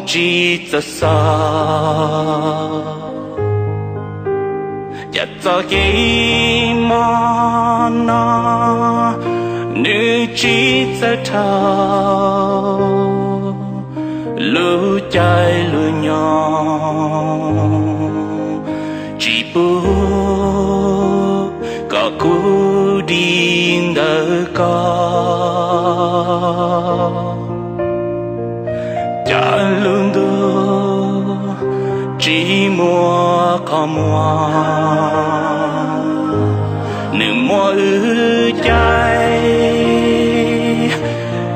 Tsis txawj xav, cas txoj kev mob no nws tsis txawj dhau lub caij lub nyoog, tsis pub kom kuv dim ntawm koj. Cas lub ntuj tsis muaj qhov muag, nws muab wb caij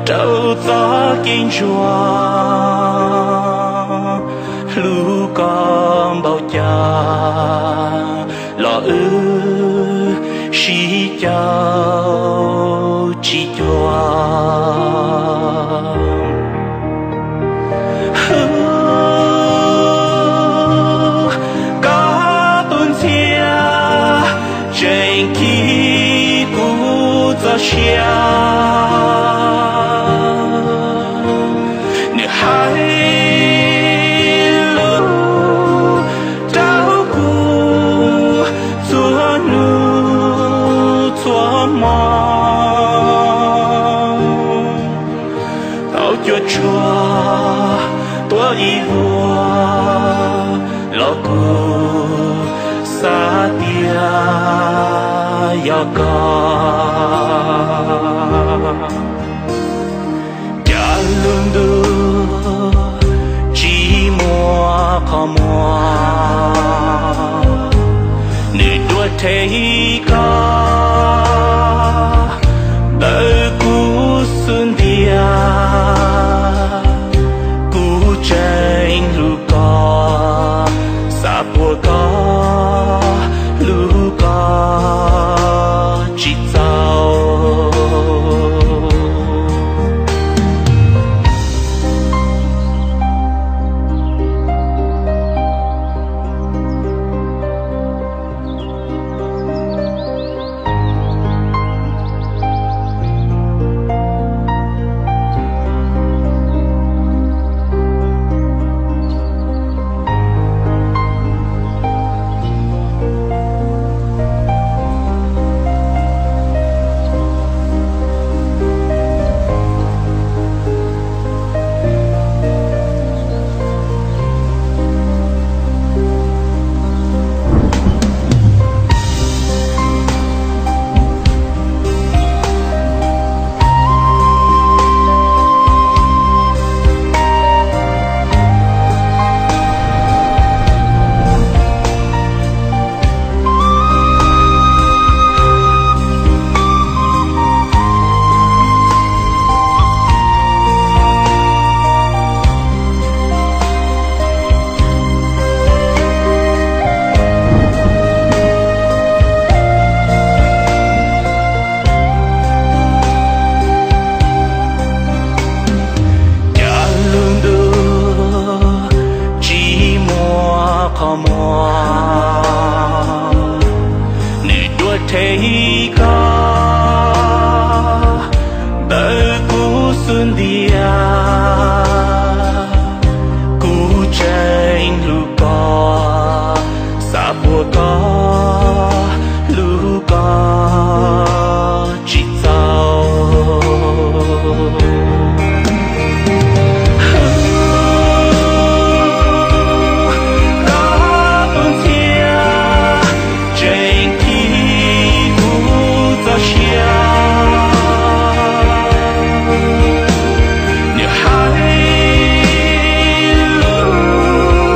rau txoj kev ntsuag. Hlub koj npaum cas los wb sib caum tsis cuag. Koj tus ntxhias tseem khi kuv txoj sia, nws hais lus rau kuv txhua hnub txhua hmo. Tau cuam tshuam tuaj ib vuag los kuv xav tias yog koj. Cas lub ntuj tsis muaj qhov muag, nws dua rhe koj ntawm kuv xub ntiag. Kuv tseem hlub koj, xav puas koj, hlub koj tsis txaus. Cas lub ntuj tsis muaj qhov muag, nws dua rhe koj ntawm kuv xub ntiag. Kuv tseem hlub koj, xav puas koj, hlub koj tsis txaus. Koj tus ntxhias tseem khi kuv txoj sia, nws hais lus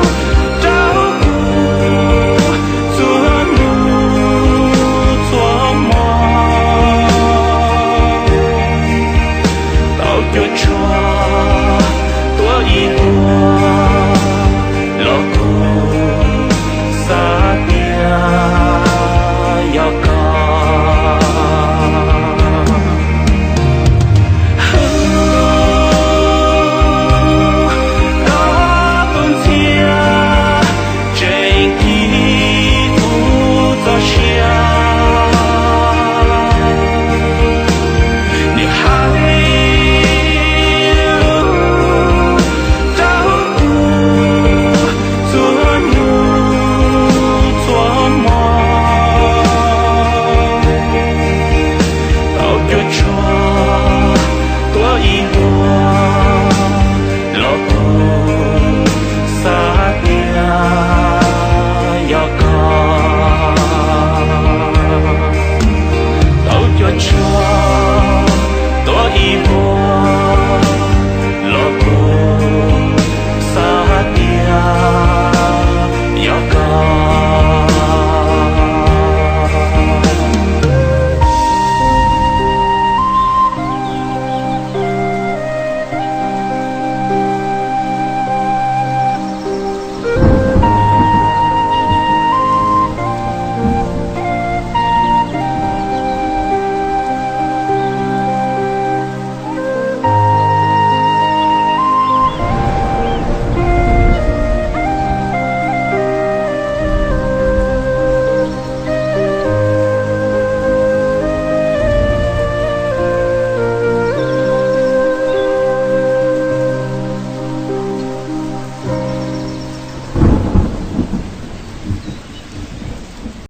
Ua